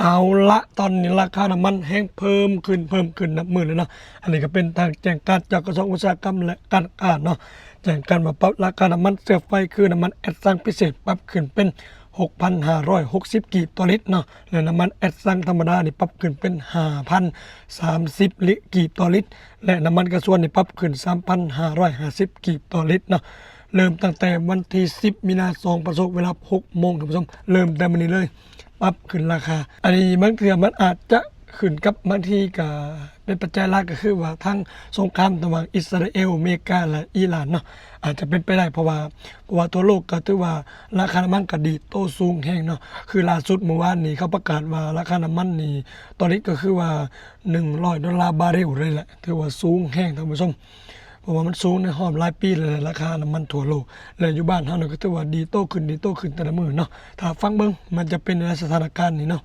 ເອົາລະ ຕອນນີ້ລາຄານ້ຳມັນແຮ່ງເພີ່ມຂຶ້ນ ເພີ່ມຂຶ້ນນັບມື້ເລີຍເນາະ. ອັນນີ້ກໍເປັນທາງແຈ້ງການຈາກກະຊວງອຸດສາຫະກຳ ແລະ ການຄ້າເນາະ ແຈ້ງການວ່າປັບລາຄານ້ຳມັນເຊື້ອໄຟ ຄືນ້ຳມັນແອັດຊັງພິເສດ ປັບຂຶ້ນເປັນຫົກພັນຫ້າຮ້ອຍຫົກສິບກີບຕໍ່ລິດເນາະ ແລະ ນ້ຳມັນແອັດຊັງທຳມະດານີ້ປັບຂຶ້ນເປັນຫ້າພັນສາມສິບກິບຕໍ່ລິດ ແລະ ນ້ຳມັນກະຊວນນີ້ປັບຂຶ້ນສາມພັນຫ້າຮ້ອຍຫ້າສິບກີບຕໍ່ລິດເນາະ. ເລີ່ມຕັ້ງແຕ່ວັນທີສິບ ມີນາ ສອງພັນຊາວຫົກ ເວລາຫົກໂມງ ທ່ານຜູ້ຊົມ ເລີ່ມແຕ່ມື້ນີ້ເລີຍ ປັບຂຶ້ນລາຄາ. ອັນນີ້ບາງເທື່ອມັນອາດຈະຂຶ້ນກັບ ບາງທີກໍເປັນປັດໄຈຫຼັກ ກໍຄືວ່າທາງສົງຄາມລະຫວ່າງອິດສະຣາແອລ, ເມກາ ແລະ ອີຣານເນາະ ອາດຈະເປັນໄປໄດ້ ເພາະວ່າ ເພາະວ່າທົ່ວໂລກກໍຖືວ່າລາຄານ້ຳມັນກໍດີດໂຕສູງແຮງເນາະ. ຄືລ່າສຸດມື້ວານນີ້ເຂົາປະກາດວ່າລາຄານ້ຳມັນນີ້ຕໍ່ລິດກໍຄືວ່າໜຶ່ງຮ້ອຍໂດລາບາເຣວເລີຍແຫຼະ ຖືວ່າສູງແຮງ ທ່ານຜູ້ຊົມ ເພາະວ່າມັນສູງໃນຮອບຫຼາຍປີແລ້ວ ລາຄານ້ຳມັນທົ່ວໂລກ ແລະ ຢູ່ບ້ານເຮົານີ້ກໍຖືວ່າດີດໂຕຂຶ້ນ ດີດໂຕຂຶ້ນແຕ່ລະມື້ເນາະ. ຖ້າຟັງເບິ່ງມັນຈະເປັນໃນສະຖານະການນີ້ເນາະ